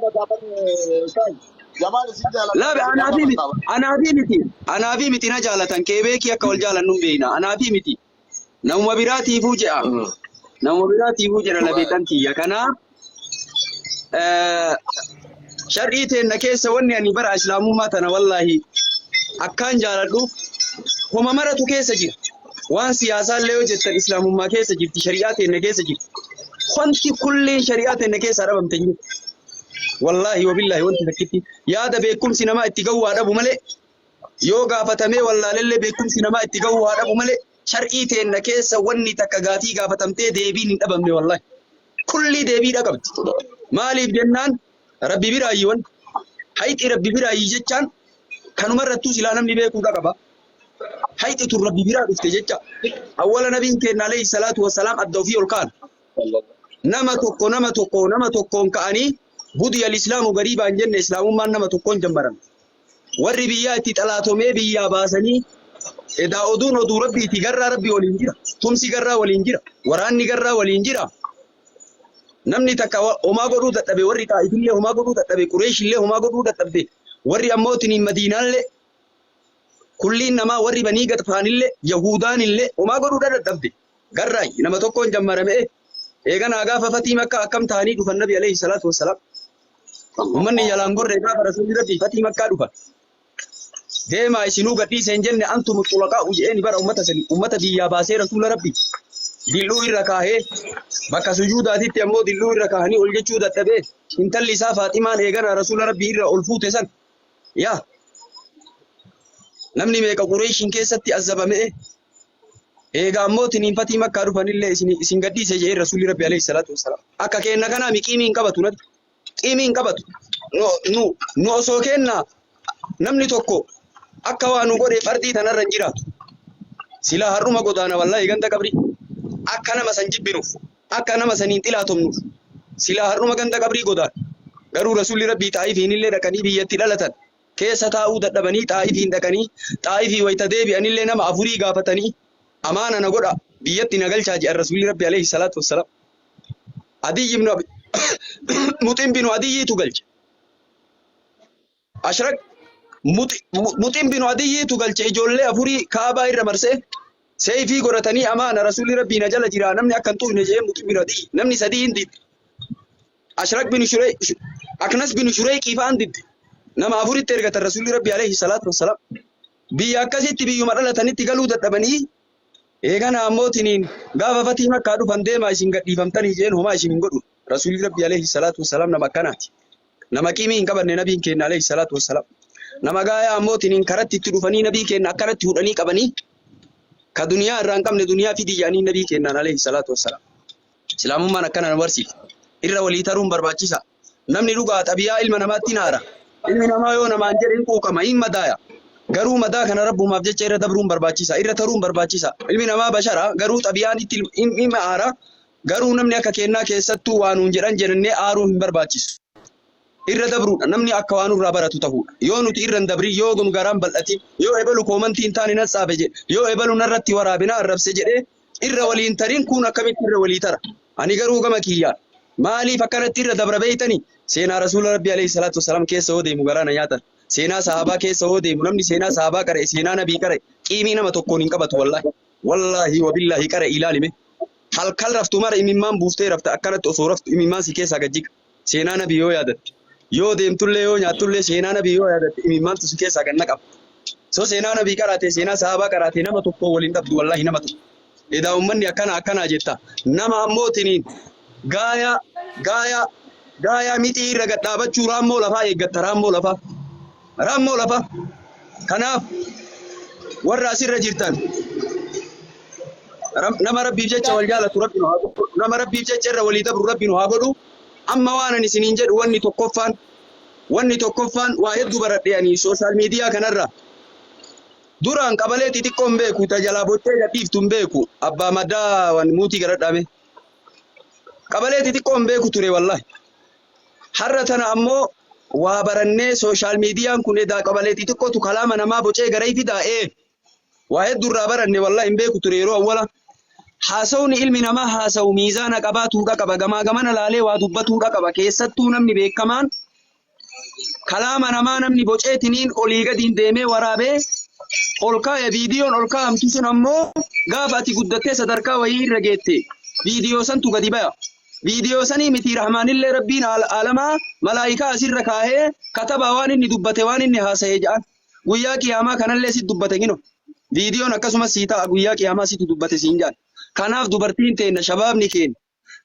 taphataa malee Ustaaz. Jamaal isin jaalata Laabe isin anaafi miti taphataa bara. anaafi miti anaafi miti na jaalatan keebeekii akka wal jaalannu hin beekna anaafi miti namuma biraatiifuu jedha namuma biraatiifuu jedha labeetan tiyya kanaaf shar'ii teenna keessa wanni ani bara islaamummaa tana wallaahi akkaan jaaladhuuf homa maratu keessa jira. Waan siyaasaallee yoo jettan islaamummaa keessa jirti, shari'aa teenna keessa jirti. Wanti kulliin shari'aa teenna keessaa dhabamte hin jirtu. Wallaahi wabillaahi wanti takkitti yaada beekumsi namaa itti ga'uu haa dhabu malee yoo gaafatamee wallaalellee beekumsi namaa itti ga'uu haa dhabu malee shar'ii teenna keessa wanni takka gaafii gaafatamtee deebiin hin dhabamne wallaahi. Kullii deebiidha qabdi. Maaliif jennaan Rabbi biraayyi wanti. Hayxi Rabbi biraayyi jechaan kanumarrattuu silaa namni beekuudha qaba. Hayxi tun Rabbi biraa dhufte jecha. Awwala nabiin keenna alayhi salaatu wassalaam adda ofii ol ka'an. Nama tokko nama tokko nama tokkoon ka'anii budiya islaamu gariibaan jenne islaamummaan nama tokkoon jammaran. Warri biyyaa itti xalaatomee biyyaa baasanii edaa oduun oduu rabbiiti garraa rabbi waliin jira. Tumsi garraa waliin jira. Waraanni garraa waliin jira. Namni takka homaa godhuu dadhabe warri Xaa'ifillee homaa godhuu dadhabe Qureeshillee homaa godhuu dadhabde warri ammoo tiniin Madiinaallee kulliin namaa warri Banii Gaxfaanillee Yahudaanillee homaa godhuu dadhabde. Garraay nama tokkoon jammarame eeganaa gaafa fatii makkaa akkam ta'anii dhufan nabi alayhi salaatu wassalaam. Ummanni jalaan gorre gaafa rasuulli rabbii fatii makkaa dhufan. Deemaa isinuu gadhiise hin jenne antumu xulaqaa'u jedheeni bara ummata sanii ummata biyyaa baasee rasuula rabbii dilluu irra kaahee bakka sujuudaatitti ammoo dilluu irra kaahanii ol jechuu dadhabee intalli isaa Faaximaan eeganaa rasuula rabbii irra ol fuute san yaa namni meeqa Qureeshiin keessatti azabamee eega ammoo tiniin fatii makkaa dhufanillee isin gadhiise jedhee rasuulli rabbi alayhi salaatu wassalaam akka keenna kanaa miqiimii hin qabatu nabi qiimii hin qabatu. Nu, nu, nu osoo kenna namni tokko akka waa nu godhe fardii tanarra hin jiraatu. Silaa har'uma godaana wallaahi ganda qabrii. Akka nama san jibbinuuf, akka nama saniin xilaatomnuuf. Silaa har'uma ganda qabrii godaana. Garuu rasuulli rabbii xaa'ifiin illee dhaqanii biyyatti dhalatan. Keessa taa'uu dadhabanii xaa'ifiin dhaqanii xaa'ifii wayita deebi'anillee nama afurii gaafatanii amaana na godha biyyatti na galchaa jedhan rasuulli rabbi alayhi salaatu wassalaam. Adiyyi ibnu Abi Muxin binu Adiyyiitu galche. Ashrak Muxin binu Adiyyiitu galche ijoollee afurii Kaabaa irra marsee seeyfii godhatanii amaana rasuulli rabbii na jala jira namni akka hin tuqne jedhee Muxin binu Adiyyi namni sadii hin didde. Ashrak binu Shurey Aknas binu Shureyqii fa'aan didde. Nama afuritti ergatan rasuulli rabbii alayhi salaatu wassalaam. Biyya akkasitti biyyuma dhalatanitti galuu dadhabanii Eegana ammoo tiniin gaafa fatii makkaa dhufan deemaa isin gadhiifamtanii jeen homaa isin hin godhu. Rasuulli Rabbi alayhi salaatu wassalaam nama akkanaati. Nama qiimii hin qabanne nabiin keenna alayhi salaatu wassalaam. Nama gaayaa ammoo tiniin karatti itti dhufanii nabii keenna akkanatti hudhanii qabanii ka duniyaa irraa hin qabne duniyaa fidii jedhanii nabii keennaan alayhi salaatu wassalaam. Islaamummaan akkana nu barsiifti. Irra walii taruun barbaachisa. Namni dhugaa xabiyaa ilma namaatti hin aara. Ilmi namaa yoo namaan jedhe hin quuqama, hin madaaya. Garuu madaa kana Rabbumaaf jecha irra dabruun barbaachisa, irra taruun barbaachisa. Ilmi namaa bashara, garuu xabiyaan itti hin aara. Garuu namni akka keennaa keessattuu waa nuun jedhan jennee aaruu hin barbaachisu. Irra dabruudha. Namni akka waa nurraa baratu tahuudha. Yoo nuti irra hin dabrin, yoo nu garaan bal'atin, yoo ebalu koomantii hin taane na tsaafe jedhe, yoo ebalu narratti waraabe na arrabse jedhee irra waliin tarin kuun akkamitti irra walii tara? Ani garuu gama kiyyaan maaliif akkanatti irra dabra beeytani? Seenaa Rasuula Rabbii alayhi salaatu wassalaam keessa yoo deemu garaa na nyaatan. Seenaa sahaabaa keessa yoo deemu namni seenaa sahaabaa qara'e seenaa nabii qara'e qiimii nama tokkoon hin qabatu wallaahi. Wallaahi wabillaahi qara'e ilaalime. Halkan raftu mara imimmaan buuftee rafta akkanatti osoo raftu imimmaan si keessaa gad jiga. Seenaa nabii yoo yaadatte. Yoo deemtullee yoo nyaattullee seenaa nabii yoo yaadatte imimmaantu si keessaa gad naqama. So seenaa nabii qaraate seenaa sahaabaa qaraate nama tokko waliin dhabdu wallaahi nama tokko. Edaa ummanni akkana akkanaa jetta. Nama ammoo tiniin gaaya gaaya gaaya mixii irra gad dhaabachuu raammoo lafaa eeggatta raammoo lafaa. Raammoo lafaa. Kanaaf warra asirra jirtan nama rabbiif jecha wal jaalatu rabbi nu haa godhu. Nama rabbiif jecha irra walii dabru rabbi nu haa godhu. Amma waan ani isiniin jedhu wanni tokkoffaan wanni tokkoffaan waa hedduu baradhe ani sooshaal miidiyaa kanarraa. Duraan qabalee xixiqqoo hin beeku ta jalaa boccee gadhiiftu hin beeku abbaa madaa waan muutii garadhaame. Qabalee xixiqqoo hin beeku ture wallahi. Har'a tana ammoo waa barannee sooshaal miidiyaan kun edaa qabalee xixiqqootu kalaama namaa bocee garay fidaa ee. Waa hedduu irraa baranne wallahi hin beeku ture yeroo awwala. Haasawni ilmi namaa haasawu miizaana qabaatuudha qaba gamaa gamana laalee waa dubbatuudha qaba keessattuu namni beekamaan Kalaama namaa namni boceetiniin olii gadiin deemee waraabee ol kaaya. Viidiyoon ol kaa'amtu sun ammoo gaafa ati guddattee sadarkaa wayii irra geette viidiyoo santu gadi baya. Viidiyoo sanii miti, Rahmaanillee Rabbiin aalamaa malaayikaa asirra kaahee katabaa waan inni dubbate, waan inni haasa'e jedhan. Guyyaa qiyaamaa kanallee sit dubbate gino. Viidiyoon akkasumas sii ta'a, guyyaa qiyaamaa situ dubbate siin jedhan. Kanaaf dubartiin teenna, shabaabni keenya,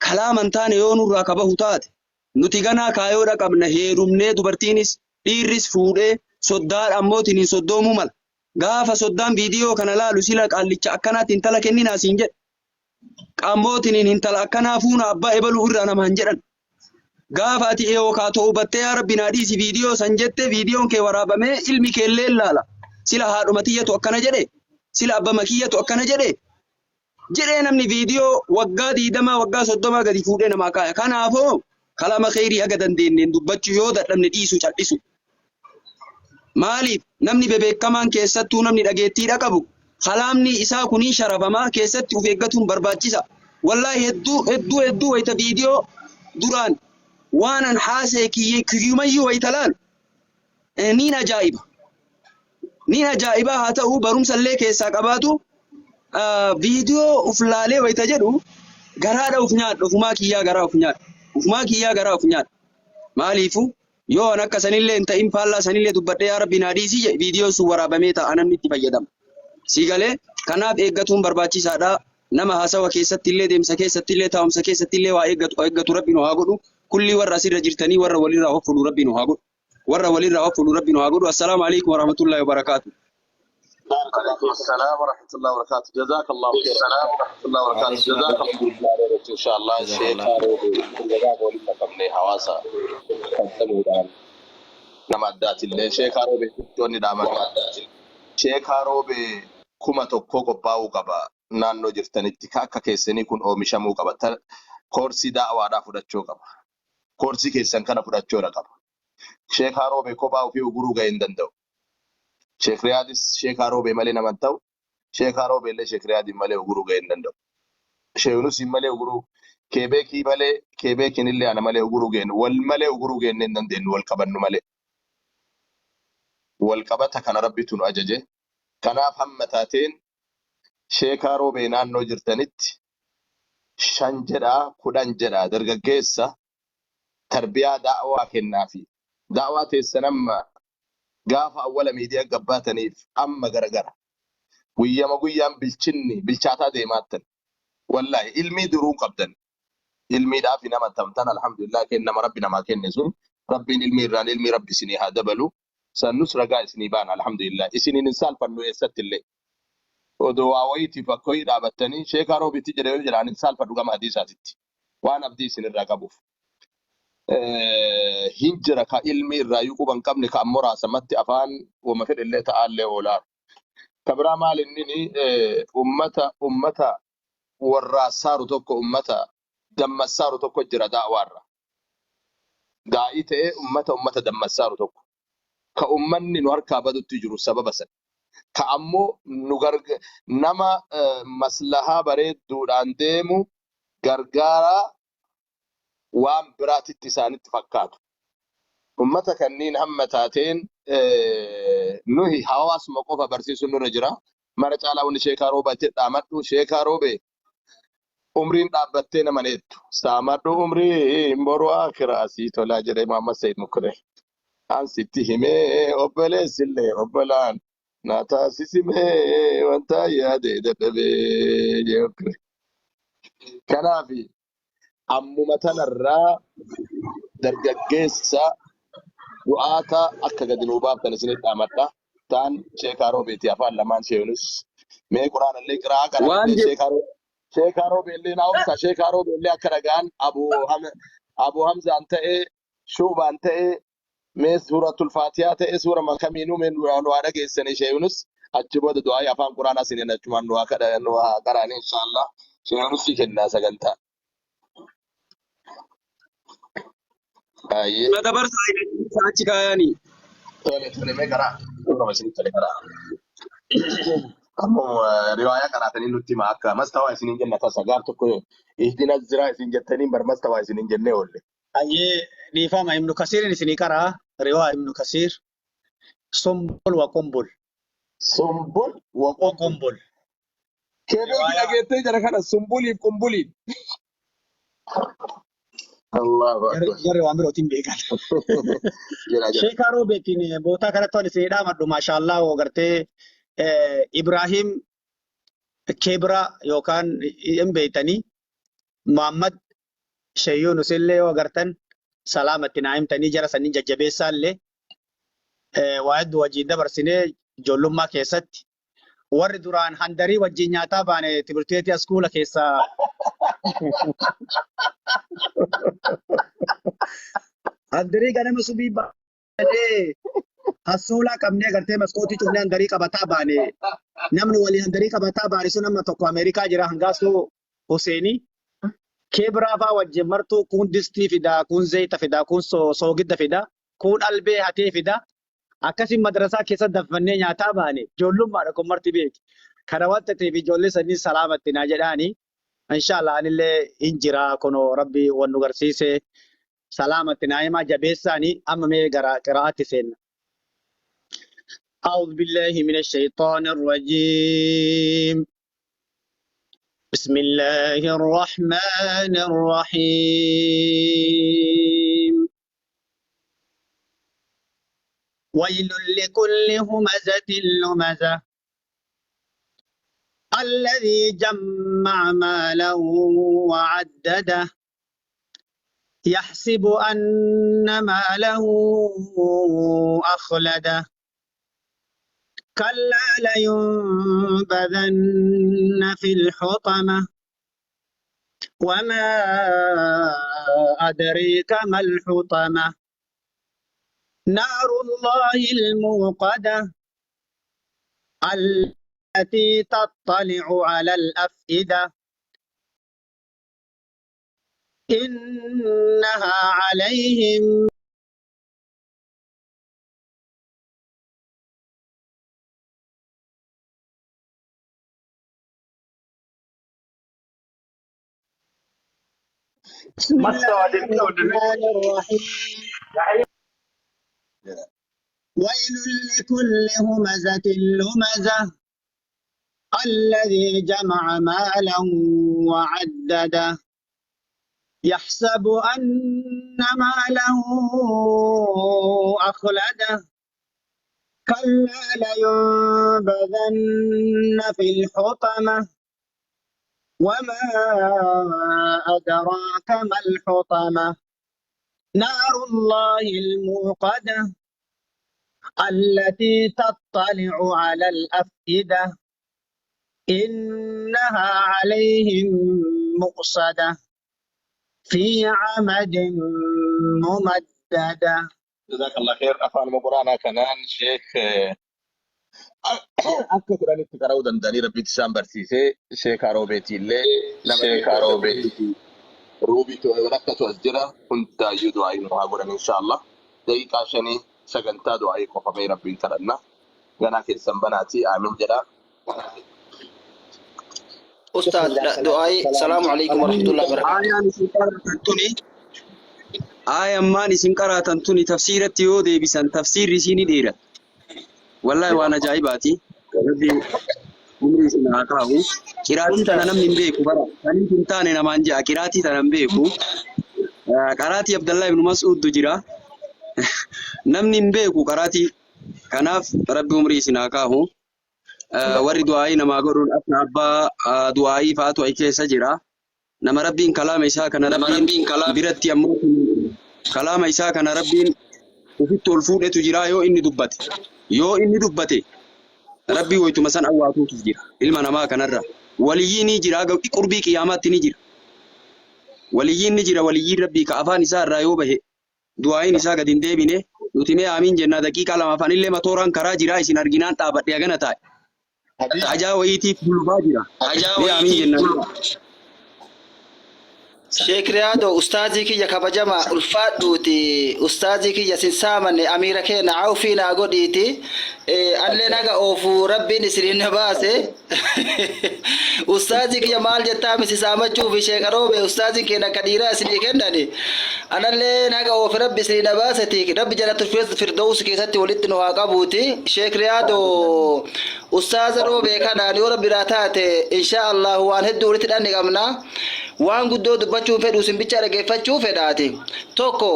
kalaaman taane yoo nurraa kabahu taate, nuti ganaa kaayoodha qabna. Heerumnee, dubartiinis dhiirris fuudhee soddaadha ammootiin hin soddoomuu mala. Gaafa soddaan viidiyoo kana laalu, sila qaallicha akkanaatti intala kenninaa siin jedhe. Qaammootiin intala akkanaa fuuna abbaa ebaluu irraa nama hin jedhan. Gaafa ati yookaa toobattee yaa Rabbi naa dhiisi viidiyoo san jette, viidiyoon kee waraabamee ilmi kee illee laala. Sila haadhuma tiyyatu akkana jedhe, sila abbama kiyyatu akkana jedhe jedhee namni viidiyoo waggaa 20, waggaa 30 gadi fuudhee namaa kaaya. Kanaafoo kalama kheyrii haga dandeenyeen dubbachuu, yoo dadhabne dhiisu, cal'isu. Maaliif namni bebeekamaan, keessattuu namni dhageettiidha qabu, kalaamni isaa kunii sharafamaa keessatti of eeggatuun barbaachisa. Wallaahi hedduu hedduu hedduu wayita viidiyoo duraan waanan haasa'e kiyyumayyuu wayita laalu niin ajaa'iba. Niin ajaa'ibaa haa ta'u, barumsa illee keessaa qabaatu, viidiyoo uf laalee wayita jedhu garaadha uf nyaadha, ufumaa kiyyaa garaa uf nyaadha. Ufumaa kiyyaa garaa uf nyaadha. Maaliifu yoo an akka sanillee hin ta'in faallaa sanillee dubbadhee yaa Rabbi naa dhiisii jedhe, viidiyoon sun waraabamee ta'a, namni itti fayyadama. Si galee? Kanaaf eeggatuun barbaachisaadha. Nama haasawa keessatti illee, deemsa keessatti illee, taa'umsa keessatti illee waa eeggatu eeggatu Rabbi nu haa godhu. Kulli warra asirra jirtanii warra walirraa of fuudhu Rabbi nu haa godhu. Warra walirraa of fuudhu Rabbi nu haa godhu. Assalaamu alaikum warahmatullahi wabarakaatu. وعليكم السلام ورحمة الله وبركاته. جزاك الله خير. السلام ورحمة الله وبركاته. جزاك الله خير. إن شاء الله. جزاك شيخ الله qabne hawaasa qaxxamuudhaan nama addaatillee Sheekaa Roobee wanni dhaaman. Sheekaa Roobee 1000 qophaa'uu qaba. Naannoo jirtanitti ka akka keessanii kun oomishamuu qaba. Koorsii daa'waadhaa fudhachuu qaba. Koorsii keessan kana fudhachuudha qaba. Sheekaa Roobee kophaa ofii uguruu ga'ee hin danda'u. Sheek Riyaadis Sheekaa Roobee malee nama hin ta'u. Sheekaa Roobee illee Sheek Riyaadiin malee uguruu ga'ee hin danda'u. Sheeyunusiin malee uguruu, Keebeekii malee, Keebeekiin illee ana malee uguruu geenu, wal malee uguruu geennee hin dandeenyu, wal qabannu malee. Wal qabata kana Rabbitu nu ajaje. Kanaaf hamma taateen Sheekaa Roobee naannoo jirtanitti shan jedhaa, 10 jedhaa, dargaggeessa tarbiyaa da'waa kennaafi. Da'waa teessan amma gaafa awwala miidiyaa gabbaataniif amma garagara. Guyyama guyyaan bilchinni bilchaataa deemaattan. Wallaahi ilmii duruu qabdan. Ilmiidhaaf hin amantamtan, alhamdulillah, kennama Rabbi namaa kenne sun, Rabbiin ilmii irraan ilmii Rabbi isinii haa dabalu. Sannus ragaa isinii baana, alhamdulillah. Isiniin hin saalfannu eessatti illee. Odoo waa wayiitiif bakka wayii dhaabattanii Sheekaa Roobiitti jedhe yoo jedhaan hin saalfadhu gama hadiisaatitti. Waan abdii isinirraa qabuuf. Hin jira ka ilmii irraayyuu quba hin qabne, ka ammoo raasamatti afaan wama fedhellee ta'aallee oolaaru. Ka biraa maal innini ummata warraassaaru tokko, ummata dammassaaru tokko jira da'waarra. Daa'ii ta'ee ummata dammassaaru tokko. Ka ummanni nu harkaa badutti jiru sababa san. Ka ammoo nu nama maslahaa bareedduudhaan deemu gargaaraa waan biraatitti isaanitti fakkaatu. Ummata kanniin hamma taateen nuhi hawaasuma qofa barsiisuun nurra jira. Mara caalaa wanni Sheekaa Roobaatti dhaamadhu. Sheekaa Roobee, umriin dhaabbattee nama neettu. Saamadhu, umriin boru akiraa sii tolaa jedhee Muhammad Said Mukure. An sitti himee, obboleessillee obbolaan na taasisimee wanta yaade dadhabee jee Mukure. Kanaaf ammuma tanarraa dargaggeessa du'aata akka gadi nuu baaftan isinit dhaamadha. Taan Sheekaa Roobeeti afaan lamaan Sheeyunus. Mee Quraanallee qiraa Waan qaraanillee jedhu Sheekaa Roobeellee naa obsa. Sheekaa Roobeellee akka dhagaan Abu Hamzaan ta'ee, Shuubaan ta'ee, mee suuratul Faatihaa ta'ee, suura makamiinuu mee nu haa dhageessanii Sheeyunus. Achi booda du'aa afaan Quraanaa siniin achumaan nu haa kadha nu haa qaraanii inshaallah. Sheeyunus kennaa sagantaa. Baay'ee. Na dabarsaa achi kaayanii. Tole tole, mee karaa. Suurama isinitti tole karaa. Ammoo riwaayaa qaraatanii nutti hima, akka mastawaa isiniin jenna tasa gaaf tokko ihdina ziraa isin jettanii bar mastawaa isiniin jennee oolle. Ayyee, dhiifama, Ibnu Kasiirin isinii qaraa. Riwaa Ibnu Kasiir Sumbul wa Qumbul. Sumbul wa Wa qumbul. Qumbul. Keebeeki Riwaayaa dhageettee jara kana sumbuliif qumbuliin. Allahu jarri akbar. jarri waan birootiin beekan. Jira jira. Sheekaa Roobeetiin bootaa kanatti waan isin dhaamadhu maashaallah hoo gartee Ibraahim Keebra yookaan hin beeytanii Muhammad Sheeyyuunus illee yoo agartan salaamatti naa himtanii jara sanniin jajjabeessaa illee waa hedduu wajjin dabarsinee ijoollummaa keessatti warri duraan handarii wajjin nyaataa baane timirteetii askuula keessaa handarii ganama subii baanee hassoolaa qabnee gartee maskootii cufnee handarii qabataa baane namni waliin handarii qabataa baane sun amma tokko Ameerikaa jira hangaasoo Huseenii keebraa faa wajjin martuu kuun distii fidaa kuun zayita fidaa kuun soogidda fidaa kuun albee hatee fidaa akkasiin madrasaa keessa danfannee nyaataa baane ijoollummaadha kun marti beeki. Kana wanta ta'eef ijoollee sanii salaamatti naa jedhaani. Inshaallah anillee hin jira kunoo rabbi wan nu garsiise salaamatti naa himaa jabeessaani amma mee gara qiraa'aatti seenna. أعوذ بالله من الشيطان الرجيم بسم الله الرحمن الرحيم ويل لكل همزة لمزة الذي جمع مالا وعدده يحسب أن ماله أخلده كلا لينبذن في الحطمة وما أدريك ما الحطمة نار الله الموقدة التي تطلع على الأفئدة إنها عليهم بسم الله الرحمن الرحيم ويل لكل همزة لمزة الذي جمع مالا وعدده يحسب أن ماله أخلده كلا لينبذن في الحطمة وما أدراك ما الحطمة نار الله الموقدة التي تطلع على الأفئدة إنها عليهم مؤصدة في عمد ممددة. جزاك الله خير afaan quraanaa kanaan sheek akka kudhanitti qara'uu danda'anii rabbitti isaan barsiisee sheek Roobeetiillee nama Sheek Roobeeti. Ruubii rakkatu as jira hundaayyuu du'aa'ii nu haa godhan inshaallah. Daqiiqaa shanii sagantaa du'aa'ii qofamee rabbiin kadhanna. Ganaa keessan banaatii aamin jedha. Ustaaz du'aa'ii salaamu alaikum warahmatullahi wabarakatuh. Ayaan isin qaraatan tuni ayaan isin qaraatan tuni tafsiiratti yoo deebisan tafsiirri isii ni dheerata. Wallaahi waan ajaa'ibaati. Rabbi umrii isin haa kaa'u. Qiraatii tana namni hin beeku bara. Kaniif hin taane namaan je'a qiraatii tana hin beeku. Qaraatii Abdallaa ibn Mas'uudtu jira. Namni hin beeku qaraatii. Kanaaf rabbi umrii isin haa kaa'u. Warri du'aa'ii namaa godhuun akka abbaa du'aa'ii fa'aatu achi keessa jira. Nama rabbiin kalaama isaa kana rabbiin biratti ammoo kalaama isaa kana rabbiin ofitti ol fuudhetu jira yoo inni dubbate. Yoo inni dubbate rabbii wayituma san awwaatuutu jira ilma namaa kanarra. Waliyyii ni jira qurbii qiyaamaatti ni jira. Waliyyiin ni jira waliyyiin rabbii ka afaan isaa irraa yoo bahe du'aa'iin isaa gadi hin deebine nuti mee aamiin jennaa daqiiqaa lama afaan illee matooraan karaa jira isin arginaan dhaabadhe hagana taa'e. Hajaa wayiitiif gulufaa jira. Mee aamiin jennaa. Sheek Riyaadoo ustaazii kiyya kabajamaa ulfaadhuuti ustaazii kiyya sin saamanne amiira keenya awfii naa godhiiti allee naga oofu rabbiin isiniin na baase. Ustaazii kiyya maal jettaa misi saamachuu fi sheeka roobe ustaaziin keenya akka dhiiraa isinii kennani. Anallee naga oofe rabbi isinii na baaseti rabbi jannatu firdows keessatti walitti nu haa qabuuti. Sheek Riyaado ustaaza roobee kanaan yoo rabbi irraa taate inshaa Allah waan hedduu walitti dhanni qabna. Waan guddoo dubbachuun fedhu isin bichaa dhageeffachuu fedhaati. Tokko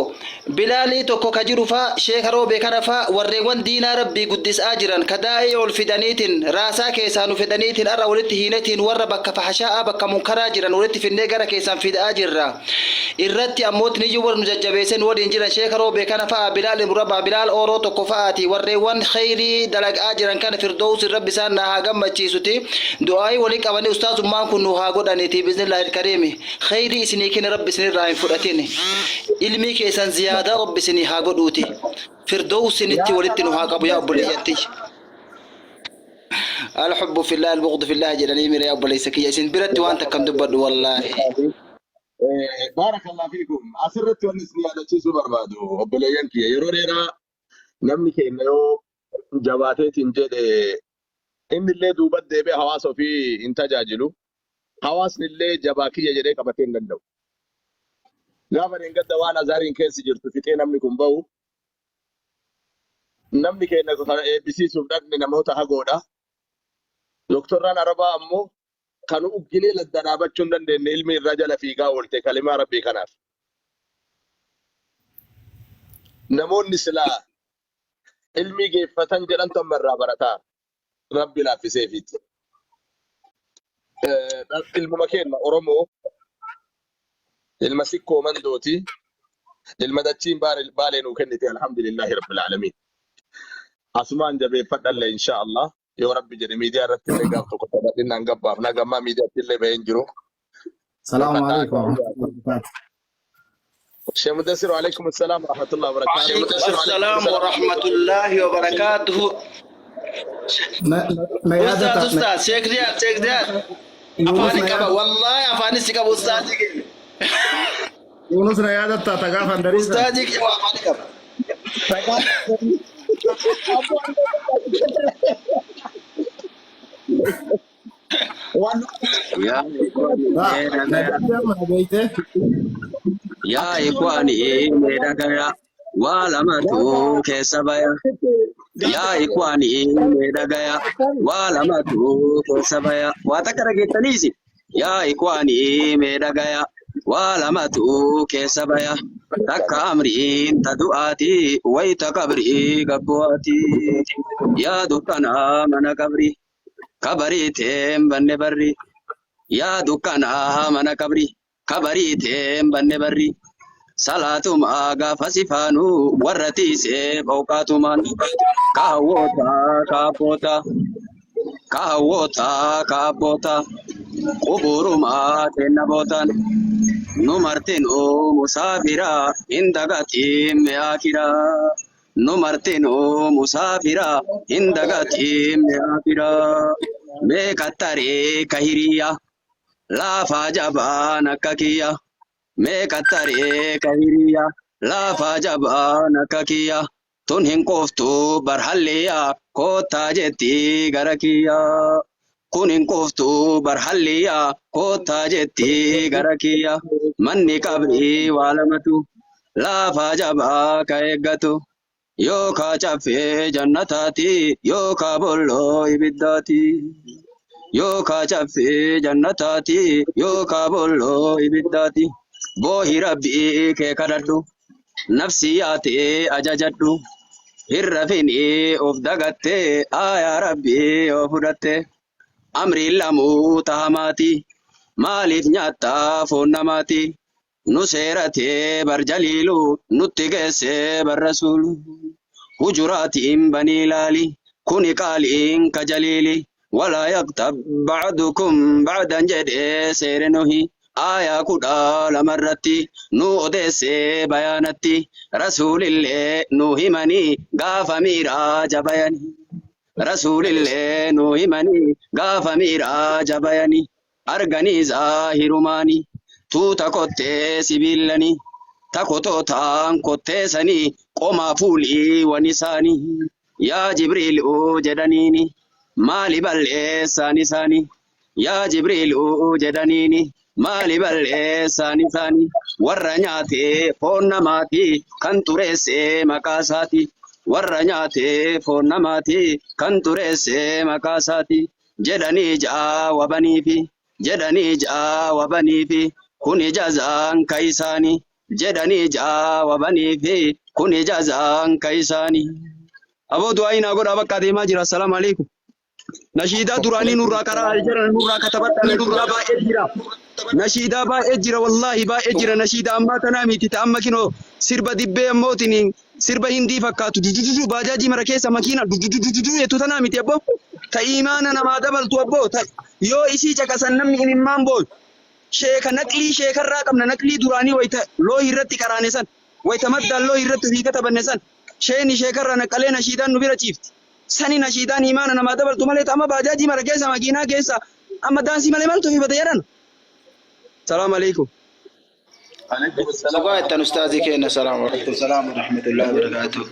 Bilaalii tokko ka jiru faa, sheeka Roobee kana faa, warreewwan diinaa Rabbii guddis'aa jiran, ka daa'ii ol fidaniitiin, raasaa keessaa nu fidaniitiin ar'a walitti hiinetiin warra bakka fahashaa'aa bakka munkaraa jiran walitti finnee gara keessan fida'aa jirra. Irratti ammoo tiniyyuu warra nu jajjabeessee nu waliin jiran sheeka Roobee kana fa'a, Bilaal ibn Rabaa, Bilaal Ooroo tokko fa'aati. Warreewwan kheyrii dalag'aa jiran kana Firdowsiin Rabbi isaan naa haa gammachiisuti. Du'aa'ii wali qabanii ustaazummaan kun nuu haa godhaniiti bi'iznillahil kariimi. Kheyrii isinii kenne Rabbi isinirraa hin fudhatin. Ilmii keessan ziyaadaa Rabbi isinii haa godhuuti. Firdowsinitti walitti nu haa qabu yaa obboleeyyan tiyya. Alhubbu fillah albughdu fillah jedhanii mire yaa obboleessa kiyya isin biratti waan takka hin dubbadhu wallaahi. Baarakallahu fiikum. Asirratti wanni isin yaadachiisuu barbaadu obboleeyyan kiyya yeroo dheeraa namni keenya yoo jabaateetiin jedhe inni illee duuba deebi'ee hawaasa ofii hin tajaajilu. Hawaasni illee jabaa kiyya jedhee qabatee hin danda'u. Gaafa dheengadda waan Azaariin keessi jirtu fixee namni kun bahu namni keenya kana eebbisiisuuf dhaqne namoota hagoodha. Doktorraan Arabaa ammoo kan ugginee ladda dhaabachuu hin dandeenye ilmi irraa jala fiigaa oolte kalimaa Rabbii kanaaf. Namoonni silaa ilmii geeffatan jedhantu amma irraa barataa. Rabbi laaffiseefiiti. Ilmuma keenya Oromoo ilma sikkoo mandooti ilma dachiin baalee nuu kennite alhamdulillahi rabbil aalamiin. Asumaan jabeeffadhallee insha Allah yoo rabbi jedhe miidiyaa irratti illee gaaf tokko taphathinnaan gabbaafna gammaa miidiyaatti illee baheen jiru. Salaamu Dhokadhaa alaikum warahmatullahi wabarakatuh. Sheekh Mudassir wa alaikum assalam wa rahmatullahi wa barakatuh. Assalaamu warahmatullaahi wabarakaatuhu. Na na Ustaaz yaadata na ustaaz Sheekh Riyaad Sheekh Riyaad Yunus afaani na qaba yaadata wallaahi afaanis si qaba ustaazii keenya. Yunus na yaadatta ta gaafa andariisan. Ustaazii keenya waa afaani qaba. Waan Yaa ikhwaani Ba mee na dhagaya. beekte amma na beekte. Yaa ikhwaani mee dhagaya. Waa lamatu keessa baya. Yaa ikhwaani mee dhagaya. Waa lamatu keessa baya. Waa takka dhageettaniisi. Yaa ikhwaani mee dhagaya. Waa lamatu keessa baya. Takka amriin ta du'aati. Wayta qabrii gabbu'aati. Yaa dukkanaa mana qabrii. Kabariiteen banne barri. Yaa dukkanaa mana qabri. Kabariiteen banne barri. Salaatuma gaafa sifaanu warra tiisee fooqaatumaan. Kaawwota kaabboota. Kaawwota kaabboota. Qubuuruma kenna bootaan. Nu martinuu musaafira hin dagatiin mi'aakiraa. Nu martinuu musaafira hin dagatiin mi'aafira. Mee kattaree ka hiriya laafaa jabaan akka kiyya. Mee kattaree ka hiriya laafaa jabaan akka kiyya. Tun hin quuftu barhalliya koottaa jetti gara kiyya. Kun hin quuftu barhalliya koottaa jetti gara kiyya. Manni qabrii waa lamatu laafaa jabaa ka eeggatu. Yookaa caffee jannataati yookaa bolloo ibiddaati. Yookaa caffee jannataati yookaa bolloo ibiddaati. Boohi rabbii kee kadhadhu. Nafsii yaatee ajajadhu. Hin rafinii of dagattee aayaa rabbii yoo fudhatte. Amriin lamuu tahamaati. Maaliif nyaattaa foon namaati? Nu seeratee bar jaliilu nutti geessee bar rasuulu. Hujuraatiin banii laali kuni qaaliin ka jaliili. Walaa yaqtab ba'dukum ba'dan jedhee seere nuhi aayaa 12 irratti nuu odeessee bayaanatti rasuulillee nuu himanii gaafa mi'raaja bayani rasuulillee nuu himanii gaafa mi'raaja bayani arganii zaahirumaani tuuta kottee sibiillani ta kotootaan kotteesanii qomaa fuulii wan isaanii yaa jibriil jedhaniini. Maali balleessaan isaanii? Yaa Jibriiluu jedhaniini maali balleessaan isaanii? Warra nyaatee foon namaati kan xureessee maqaa isaati. Warra nyaatee foon namaati kan xureessee maqaa isaati. Jedhanii jaawabaniifi jedhanii jaawabaniifi kuni jazaan ka isaanii. Jedhanii jaawabaniifi kuni jazaan ka isaanii. Aboo du'aa'ii naa godhaa bakka adeemaa jira. Assalaamu alaikum. Nashiidaa duraanii nurraa karaa jira nurraa katabadha nashiidaa baay'ee jira. Nashiidaa baay'ee jira wallaahi baay'ee jira nashiidaa ammaa tanaa miti ta amma kinoo sirba dibbee ammootiin sirba hindii fakkaatu dudududu baajaajii mara keessa makiina dudududu jettu tanaa miti abboo ta imaana namaa dabaltu abboo ta yoo isii caqasan namni imimmaan booyu sheeka naqlii sheekarraa qabna naqlii duraanii wayta loohii irratti qaraane san wayta maddaan loohii irratti ofii katabanne san sheeni sheekarraa naqqalee nashiidaan nu bira ciifti. Sani nashiidaan imaana namaa dabaltu malee ta amma baajaajii mara keessa makiinaa keessa amma daansii malee maaltu fi bada jedhan. Salaam alaikum. Alaikum salaam. Dhugaa jettan ustaazii keenya salaamu alaikum salaam wa rahmatullahi wa barakaatuh.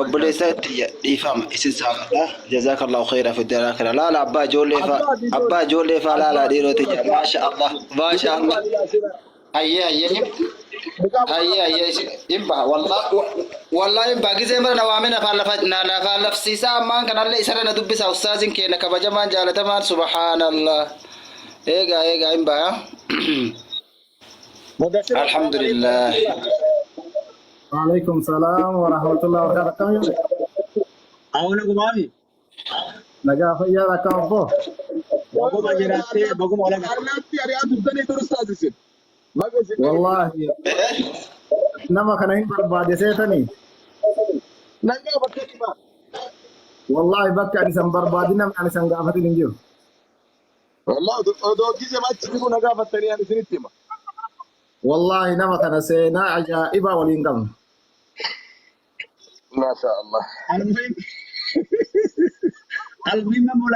Obboleessa itti dhiifama isin saafadha. Jazaakallahu khayra fi dunya akhira. Laala abbaa ijoollee faa abbaa ijoollee faa laala dhiiroti jira. Maasha Allah maasha Allah. Hayyee hayyee hayyee hayyee isin hin baha wallahi wallahi hin baha gizee mara na waamee na faallafa na na faallafsiisaa ammaan kanallee isarra na dubbisa ustaaziin keenya kabajamaan jaalatamaan subhaanallah. Eegaa eegaa hin baha. Mudassir Alhamdulillah. Waalaikum salaam wa rahmatullahi wa barakatuh. Akkam jirtu? Awwaala gumaami. Nagaa fayyaa akkam obbo? Baguma jiraattee baguma wal agarre. Arnaatti ari'aa turtanii turus taasisin. Baga isin Wallaahi nama kana hin barbaade seetanii. Nan gaafattanii maa? Wallaahi bakka ani san barbaadin namni ani san gaafatin hin jiru. Wallaahi odoo gizema achi jiru na gaafattanii ani isinitti hima. Wallaahi nama kana seenaa ajaa'ibaa waliin qabna. Maasha Allah. Almuhim almuhim amma